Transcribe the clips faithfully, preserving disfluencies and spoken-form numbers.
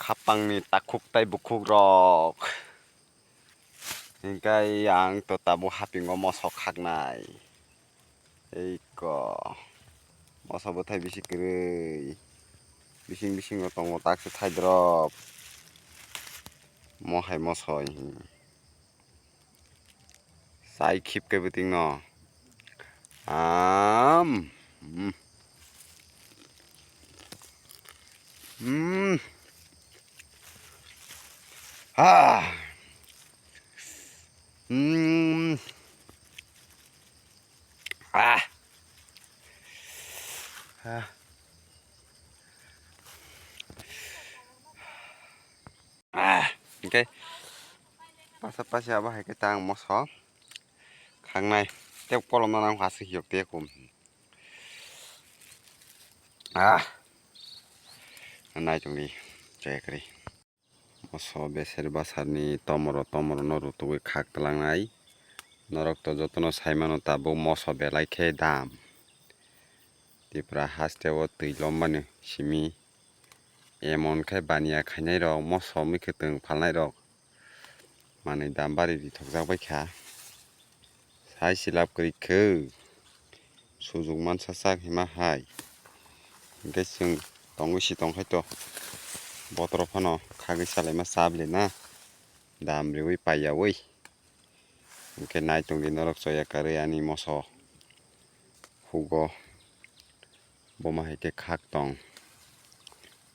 Hapangni takhuk tai bukhuk rok. Hingkai ang to tabuk hapingo moso khaknai. Eiko. Moso bwthai bisi kwrwi. Bising bisingo tongo taksa thai drop. Mo hai moso. Sai khip khe bwtwino. Am. Mm. Mm. Ah. Mm. Ah. Ah. Ah, hingke pasa pasi abo hai khe ta ang moso khangnai tei kolom no nang aswk hiyok tei kum. Ah, nai tongdi chayakri. Moso beser basarni tomoro tomoro no rutugwi khak twlangnai. Norok to jotono sai mano tabuk moso belai khe dam. Tipra haste o twi lombani simi. Emon khe baniya khainai rok, moso mui kwtwng phalnai rok manwi dam bari rithokjak bai kha. Sai se lab kwrwi khe sujuk mansa sak hima hai. Hingke chwng tongwi si tongkhaito botoro phano khagwi salaima chabli na dam riwi paiyawi. Hingke nai tongdi norok choya karwi ani moso hugo. Boma hai khe khak tong.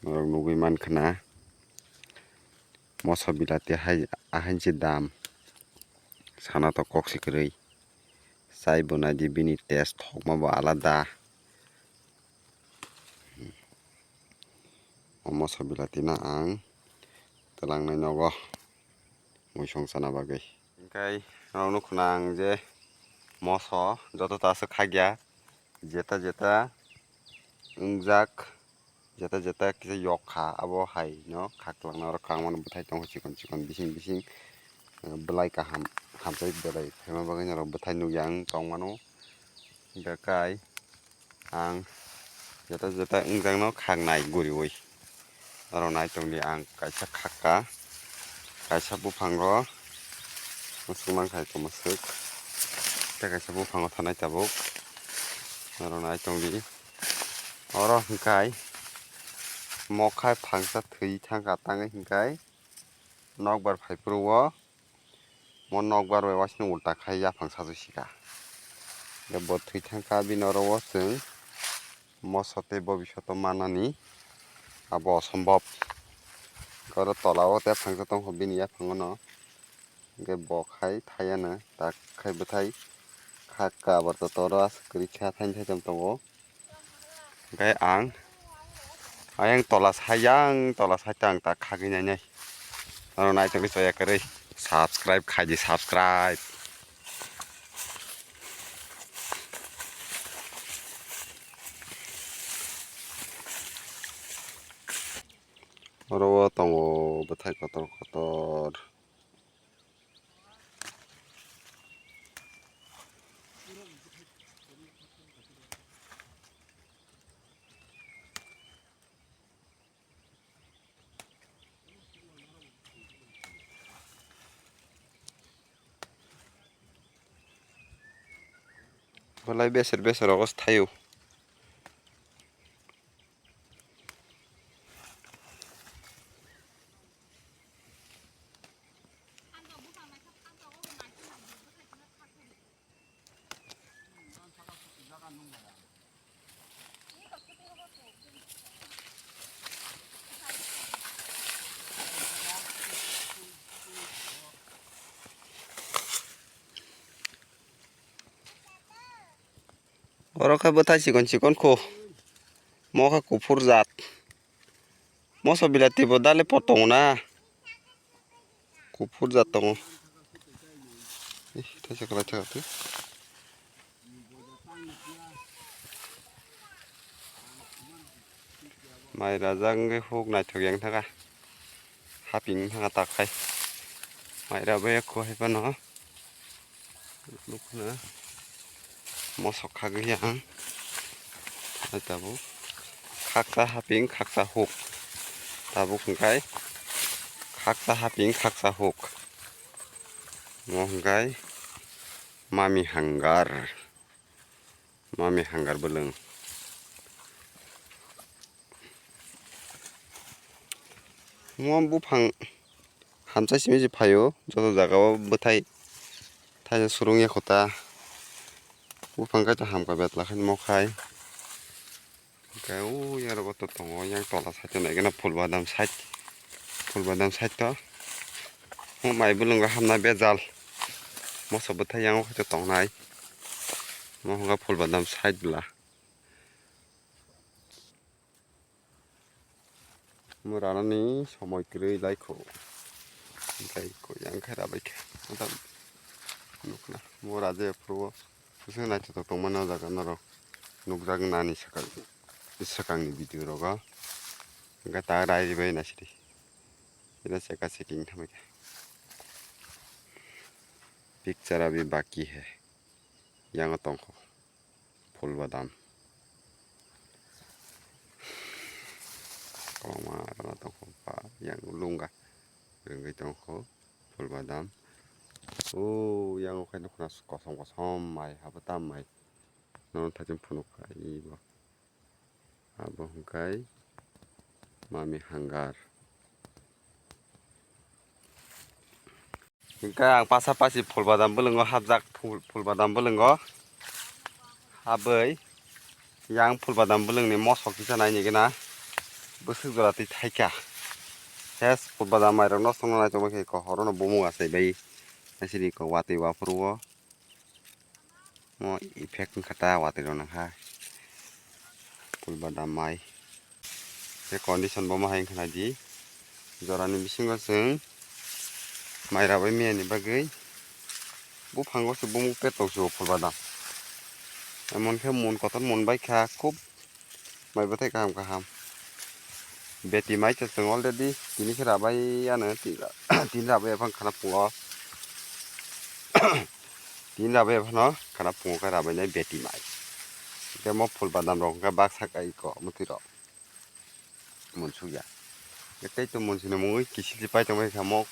Norok nugwi mankha na. Moso bilati hai ahainsi dam. Sana to kok si kwrwi. Chai bo naidi bini test thokma bo alada. O moso bilati no ang twlangnai nogo muisung sana bagwi. Hingkai norok nukho na ang je moso joto ta aswk khakya, jeta jeta wngjak, jeta jeta kisa yok kha, abo hai no khak twlangna oro kang mano bwthai tongo chikon chikon bising bising, belai kaham hamsai belai phaima bagwi norok bwthai nukya ang tong mano. Hingkha kai ang jeta jeta wngjakno khaknai guriui. Oro nai tongdi ang kaisa khakka, kaisa buphango mwswk mankha iko mwswk, tei kaisa buphango thanai tabuk. Oro nai tongdi. Oro hingkai mokhai phangsa thwi thangkha tangwi hingkai nokbar phaiphuru o. Mo nokbar bai wasini ulta khai yaphang sajui sika. Hingke bo thwi thangkha bini oro o chwng moso tei bobishoto manani abo osombob. Hingke oro tola o tei phangsa tongkha bini yaphango no. Hingke bo khai thayano tak khai bwthai khakka abo totoro aswk kwrwi kha thaini thaicham tongo. Hingke ang ayang tola sayang tola saita ang ta khagwi nainai. Ano naitokgwi choya kwrwi subscribe khaidi subscribe. Oro o tongo bwthai kotor kotor. Belai beser beser rogo se thaio. Oro khe bwthai chikon chikon kho. Mo khe kuphur jat. Moso bilati bo dale po tongo na. Kuphur jat tongo. Ih, thaisa kwlai thaka twi. Mai rajak wngkhe huk naithok yang thaka. Haping wng thaka tak khai. Mai rabo ya kho hai phano. Nukna mosok khagwi ang. Hai tabuk khaksa haping, khaksa huk. Tabuk hwnkhe khaksa haping khaksa huk. Mo hwnkhe mami hangar. Mami hangar bwlwng. Mo buphang hamchai simi se phaio, joto jaga o bwthai thaisa surung ya kho ta. Buphang kaitor hamkha betla khe mo khai. Hwnkhe o yang rogo to tongo, yang tola side o naikhe no phul badam side, phul badam side to. O mai bwlwngo hamna bejal. Moso bwthai yang o khe tongnai. Mo hwnba phul badam side bwla. Mo ranani somoi kwrwi lai kho. Hwnkhe ko yang khe rabai khe. Nukna mo raja phuru o. Bwswk naithotok tongmani o jaga norok nukjak nani swkang, swkangni video rogo. Hwnkhe ta rai bai naisidi. Ino cheka checking thamwi khe. Picture abhi baki hai. Yango tongkho. Phul badam. Kwbangma rwna tongkho ba yang lunga. Rwngwi tongkho. Phul badam. O yang o khe nukna kosom kosom mai habo tam mai. Nono thaichung phunuk kha ibo. Abo hwnkhe mami hangar. Hwnkhe ang pasa pasi phul badam bwlwngo hapjak, phul, phul badam bwlwngo habwi yang phul badam bwlwngni mosok kisa naini gana bwswk jora twi thaikha. Hes phul badam mairok no songno naitongma khe ko horono bumung achai bai naisidi ko watwi waphuru o. Mo effect wngkha ta watwi rok nangkha. Phul badam mai. Tei condition bo ma hai wngkha nai di. Jorani bisingo chwng mai rabai miyani bagwi buphango se bumung petok se o phul badam. Emon khe mun kotor mun bai kha khub. Mai bwthai kaham kaham. Beti mai se chwng already tini khe rabai ano tini rabai aphang khana pungo. Tini rabai aphano khana pungo khe rabai nai beti mai. Hwnkhe mo phul badam rok hwnkhe baksa kai ko mwtwi rok. Munsukya. Tei to munsukni mungwi kisil se pai tongbai kha mo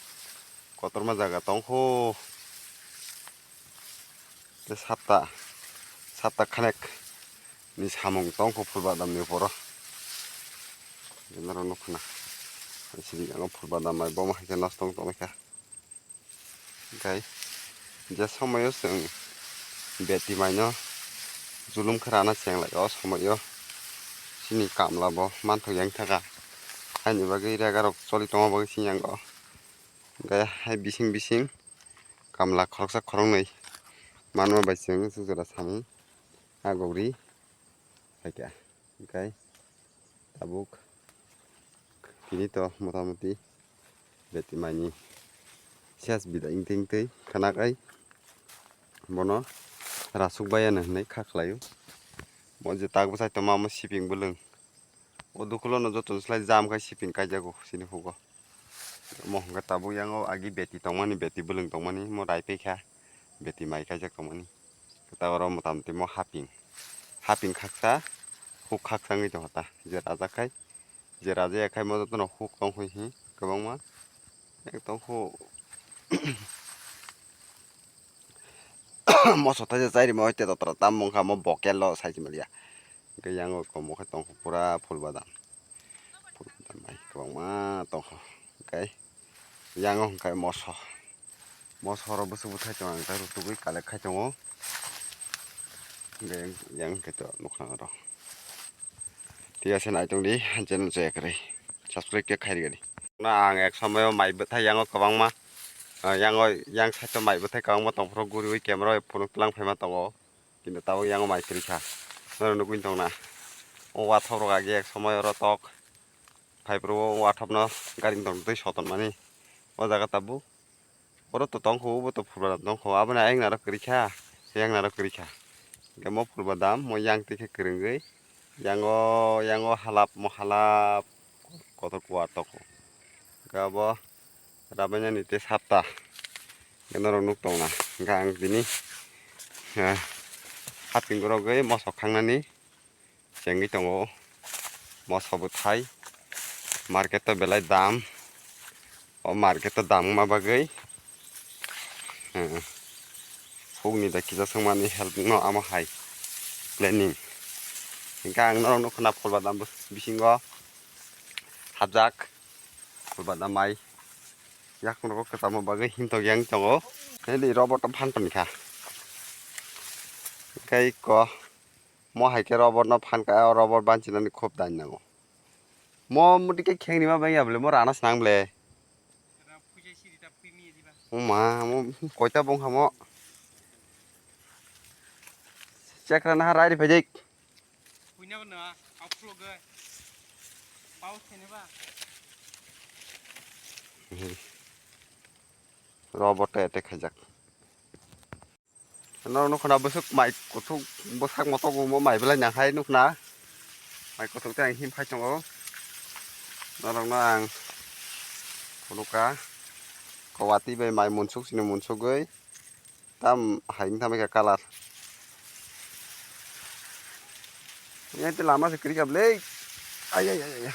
kotorma jaga tongkho. Tei sapta, sapta khanek ni samung tongkho phul badam ni upor o. Norok nukha na. Sidi ang phul badam bai bomo hai khe nosto wng tongkha. Hwnkhe je somoio chwng beti maino julum khe rana chenglai o somoio chini kamla bo manthok yang thaka. Haini bagwi rega rok choli tongma bagwi chini yango. Hwnkhe hai bising bising kamla khoroksa khoroknwi manma bai chwng chwng jora samung agogri phaikha. Hwnkhe tabuk tini to motamoti beti maini ses bidai wngtwi wngtwi khwnak ai bono rasuk bai ano hinwi kha khlaio. Bo je tak bwsai tongma omo siping bwlwng. O dukulono joto slai jam khai siping kaijago chini hugo. Omo hwnkhe tabuk yango agi beti tongmani, beti bwlwng tongmani, omo rai paikha, beti mai kaijak tongmani. Kwtal oro motamoti mo haping, haping khaksa, huk khaksa wngwi tongkha ta. Je rajak khai, je rajaya khai mo jotono huk tongkho hi kwbangma. Ek tongkho. Moso thaisa chairima oi te dotra tam wngkha mo bokel lo sai se maliya. Hwnkhe yango komo khe tongkho pura phul badam. Phul badam bai kwbangma tongkho. Hwnkhe yango hwnkhe moso. Moso oro bwswk bwthai tongo ang tei rutugwi collect khai tongo. Hwnkhe yang hwnkhe to nukha oro. Thik ase, naitong di, channel chaya kwrwi. Subscribe khe khai rwdi. Na ang ek somoyo mai bwthai yango kwbangma, ah, yango yang side o mai bwthai kwbangma tongphuru guriwi camera o phunuk twlang phaima tongo. Kintu tabuk yango mai kwrwi kha. Norok nugwi tongna. O wathop rok age ek somoy oro tok. Phai phuru o wathop no gari tong twi sotonmani. O jaga tabuk. Oro to tongkho, obo to phul badam tongkho. Aboni ayang naro kwrwi kha, ayang naro kwrwi kha. Hwnkhe mo phul badam, mo yang twi khe kwrwngwi. Yango, yango halap, mo halap kotor kuar tongkho. Hwnkhe abo rabainani tei sapta. Hwnkhe norok nuk tongna. Hwnkhe ang tini, eh, haping rogwi mosok khangnani. Chengwi tongo moso bwthai. Market o belai dam. O market o dam wngma bagwi, eh, hukni da kisa swngmani help no amo hai planning. Hingke ang norok nukha na phul badam bisingo hapjak, phul badam mai yakung rogo kwchama bagwi himtok yang tongo. Hini robot o phan tongkha. Hingke iko mo hai khe robot no phan ka, o robot banchinani khub dai nango. Mo muti khe khengni ma bangya ble, mo rana snang ble. Uma, mo koita bongkha mo. Chekra na ha rairi phajik. Robot te attack khaijak. Norok nukho na bwswk mai kuthuk bwsak motok bo mai belai nang hai nukna. Mai kuthuk tei ang him phai tongo. Norok no ang phunukha. Kowati bai mai munsuk sini munsugwi tam hai wngtangbaikha colour. Yang tei lama se kwrwi kha ble. Ai ai ai ai.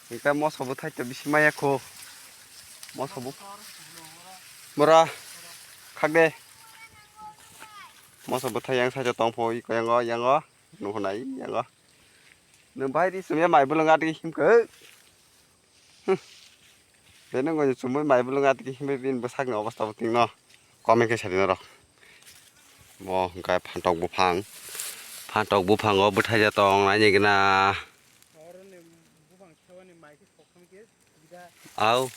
Hingke moso bwthai to bisi maya kho. Moso bu-, bora khakde. Moso bwthai yang saja tongpho iko yango, yango. Nukho nai yango. Nwng bahai ri sumya mai bolong atwi himkhe. Hm. Beno ngoi chumui mai bolong atwi himkhe bini bwsakni obostha bo tingno. Comment khe sadi norok. Bo hwnkhe phantok buphang. Phantok buphango bwthaija tong nainigena. Au.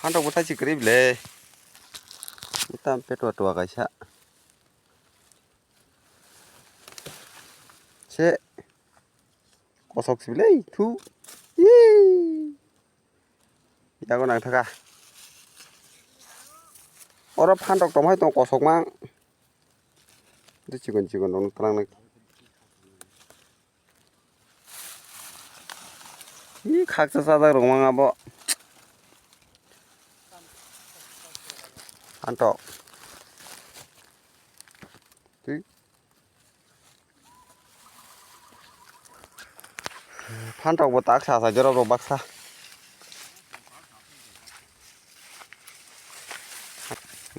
Phantok bwthai si kwrwi ble. Tam petwa twa kaisa. Se. Kosok si ble thu. Yee. Yago nang thaka. Oro phantok tongmai tong kosok mang. Tei chikon chikon rok twlang nai. Hi khaksa sajak rok mang abo. Phantok. Twi. Phantok bo tak sa sa jorok rok baksa.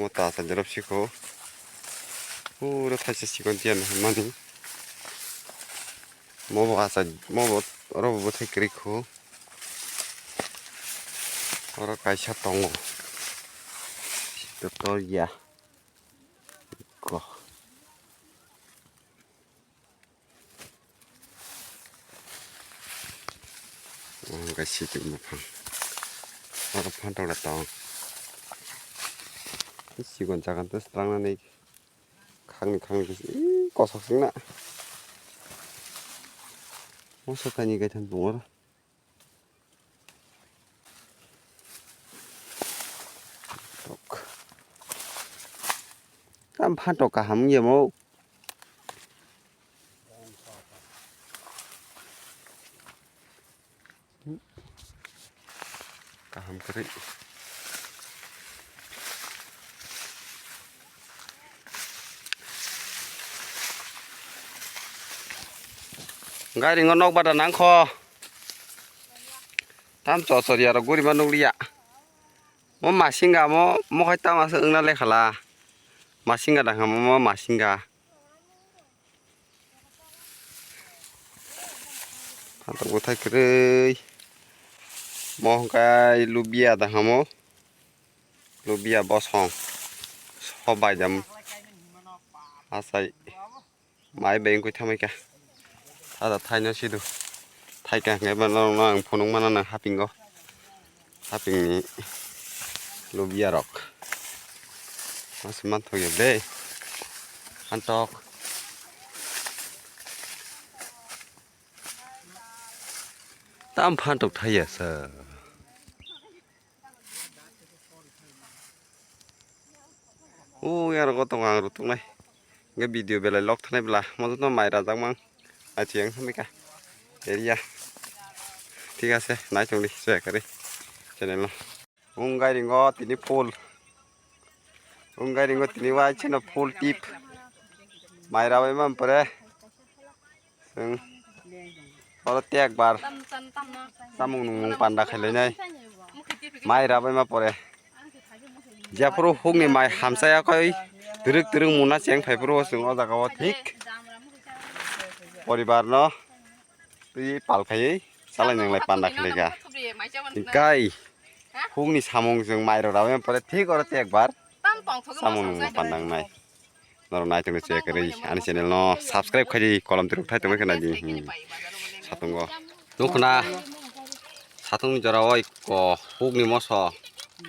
Mo ta sa jorok sikho. Pura thaisa sikon tiyan mani. Mo bo asa mo bo oro bo bwthai kwrwi kho. Oro kaisa tongo. Doctor ya. Ko. Ang khe sitik buphang. Oro phantok le tong. Sikon sagan to swlangnani khangni khangni khe ih kosok singna. Mosok kainwi kaitham tongo oro. Tok. Tam phantok kaham wngya mo. Kaham kwrwi. Gairingo nok bada nangkho. Tam chochoriya rok gurima nukliya. Mo masinga mo, mo hai tama se wngna lekhala. Masinga dang hamo mo masinga. Phantok bwthai kwrwi. Mo hwnkhe lubia da hamo. Lubia bosong. Sobai da. Asai. Mai bai wngwi thamai kha. Ada thaino sidu. Thaika hwnkhe bono ang phunuk mano nang hapingo. Hapingni lubia rok. Masa manthok ya de. Antok. Tam phantok thaya sa. O yang rogo tongo ang rutuk nai. Hingke video belai lok thanai bwla. Mojoto mai rajak mang. Achi ang hamika. Area. Thik ase, nai tongdi, se kari. Channel no. Wng gairingo tini full. Wng gairingo tini wai cheno full tip. Mai rabai mam pore. Chwng oro tekbar chamung nungmung panda khailainai. Mai rabaima pore. Jephuru hukni mai hamsaya koi twrwk twrwk muna cheng phaiphuru chwng o jaga o thik poribar no twi pal khaiwi chalai nanglai panda khailaikha. Hingkai hukni samung chwng mai rok rabaima pore thik oro tekbar chamung nungmung panda wngnai. Norok naitongni check kwrwi ani channel no subscribe khaidi, kolom tirok thai tongwi khna di. Hmm. Satungo. Nukhna. Satung jora oi ko hukni moso.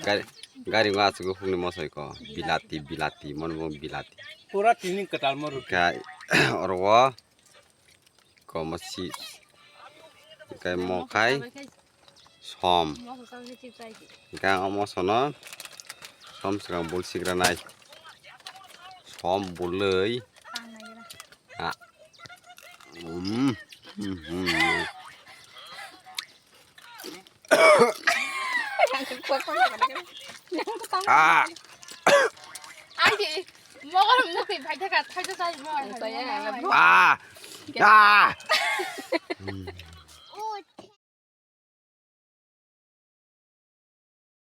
Gari, gari ngo aswk hukni moso ko. Bilati, bilati, mon bo bilati. Pura tini kwtal mo rwkha. Oro o. Komosi. Kai mo kai. Som. Hingke ang omo sono som swkang bul sigranai. Som bulwi. Ah. Um. Mhm. Ah. Auntie, mogor mukti bhai thaka, thai to thai mo. Ah. Ah.